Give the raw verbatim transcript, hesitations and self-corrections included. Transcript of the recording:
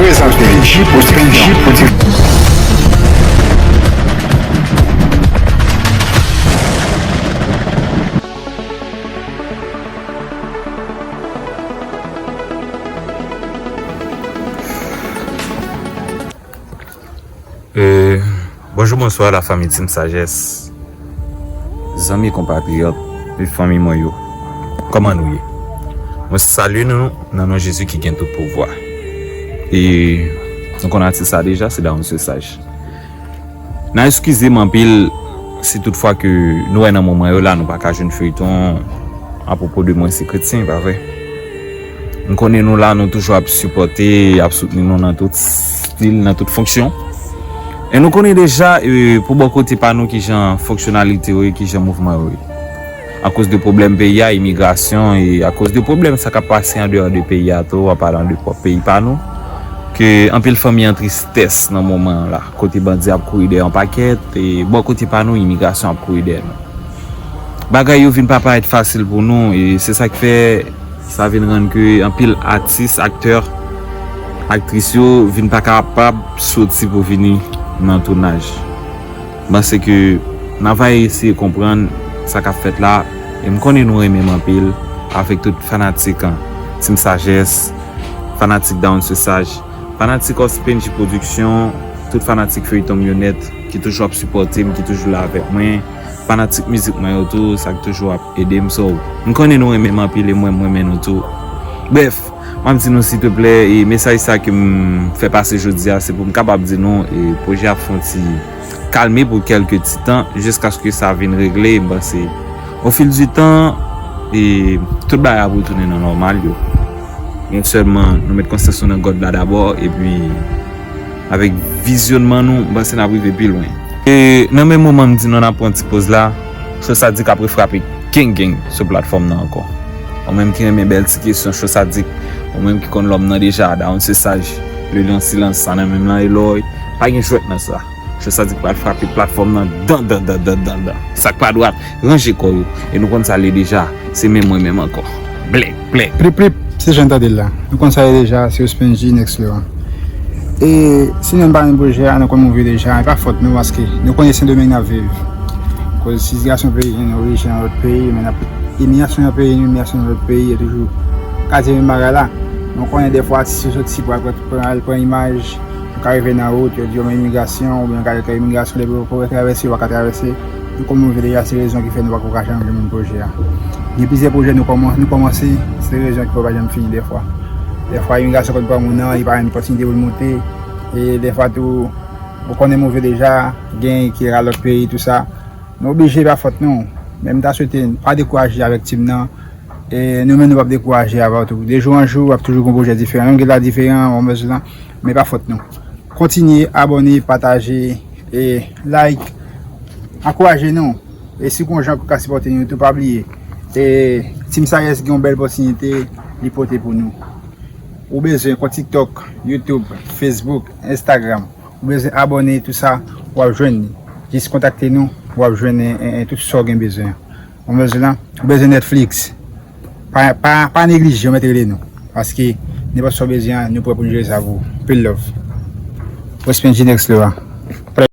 Prezante J Production. Euh, bonjou, bonswa, lafanmi Team Sagesse. Zanmi, konpatriyòt, e fanmi mwen yo. Kòman nou ye? Mwen salye nou nan non Jezi ki gen tout pouvwa. E nou konn atis sa deja, se Down Sosaj. N a eskize m anpil si tout fwa ke nou wè nan moman yo la, nou pa ka jwenn feyton apwopo de mwen se kretyen, pa vre? M konnen nou la, nou toujou ap sipòte, ap soutni nou nan tout stil, nan tout fonksyon. E nou konnen deja, e, pou bò kote pa nou, kijan fonksyonalite yo ye, kijan mouvman yo ye. Akoz de pwoblèm peyi a, imigrasyon, e akoz de pwoblèm sa k ap pase andeyò de peyi a tou, an palan de pwòp peyi pa nou, ke anpil fanmi an tristès nan moman an la, kote bandi ap kouri dèyè yon pakèt, e bò kote pa nou, imigrasyon ap kouri dèyè nou. Bagay yo vin pa parèt fasil pou nou, e se sa k fè sa vin rann ke anpil atis, aktè, aktris yo vin pa kapab soti pou vini nan tounaj. M panse ke n a va eseye konprann sa k ap fèt la, e m konnen nou renmen m anpil, avèk tout fanatik an, Team Sagesse, fanatik Down Sosaj, fanatik Ospenji Production, tout fanatik feyton m yo nèt, ki toujou ap sipòte m, ki toujou la avèk mwen, fanatik mizik mwen yo tou, sa k toujou ap ede m. So, m konnen nou renmen m anpil e mwen, m renmen nou tou. Brèf, m ap di nou, silteplè, e mesaj sa ke m fè pase jodi a, se pou m kapab di nou, e pwojè a ap fè yon ti kalme pou kèlke ti tan, jiskaske sa vin regle, m panse, au fil du temps, e tout bagay ap retounen nan nòmal yo. Men sèlman, nou met konsyans nou nan God la dabò, epi avèk vizyonnman nou, m panse n ap rive pi lwen. E nan menm moman m di nou n ap pran ti poz la, Cho Sadik ap refrape gang gang sou platfòm nan ankò. Ou menm ki renmen bèl ti kesyon, Cho Sadik, ou menm ki konn lòm nan deja, Down Sosaj, Le Lion Silence, sa nan menm lan e lòy, pa gen jwèt nan sa. Cho Sadik pral frape platfòm nan dan, dan, dan, dan, dan, dan. Sa k pa dwat, ranje kò yo. E nou konn sa l ye deja. Se menm mwen menm ankò. Blèk, blèk. Plip, plip, se jan n tande l la. Nou konn sa l ye deja, se Ospenji Next Level. E si nou pa renmen pwojè a, nou konn move deja, e pa fòt nou, paske nou konnen Sendomeng n ap viv. Koz sitiyasyon peyi, nou oblije nan lòt peyi, men n ap imigrasyon nan peyi nou, imigrasyon nan lòt peyi, e toujou kalite menm bagay la. Nou konnen dèfwa atis yo soti pou al pran, pran, al pran imaj, yo ka rive nan wout, yo di yo nan imigrasyon, oubyen yo ka, yo ka imigrasyon, depi yo poko travèse, yo pa ka travèse. Nou konn move deja, se rezon ki fè nou pako ka janm jwenn menm pwojè a. Gen plizyè pwojè nou kòman-, nou kòmanse, se rezon ki fè yo pa janm fini dèfwa. Dèfwa imigrasyon konn pran moun nan, li pa jwenn opòtinite pou l moute. E dèfwa tou, ou konnen move deja, gen ki al lòt peyi, tou sa. Nou oblije, pa fòt nou. Men m ta swete pa dekouraje avèk team nan. E nou menm nou p ap dekouraje avè w tou. De jou an jou, w ap toujou gen pwojè diferan. Menm ke la diferan, w bezwen lan, men pa fòt nou. Kontinye abòne, pataje, e like. Ankouraje nou. E si gon jan pou ka sipòte nou tou, pa bliye. E Team Sagesse gen yon bèl opòtinite li pote pou nou. Ou bezwen kont TikTok, YouTube, Facebook, Instagram. Ou bezwen abòne, tou sa, w ap jwenn li. Jis kontakte nou, w ap jwenn, en, en, en, tout sa w gen bezwen. Ou bezwen lan, ou bezwen Netflix. Pa, pa, pa neglije, ou mèt rele nou. Paske, nenpòt sa w bezwen an, nou prè pou nou jere sa pou ou. Pil love. Respect G-Nex Lora.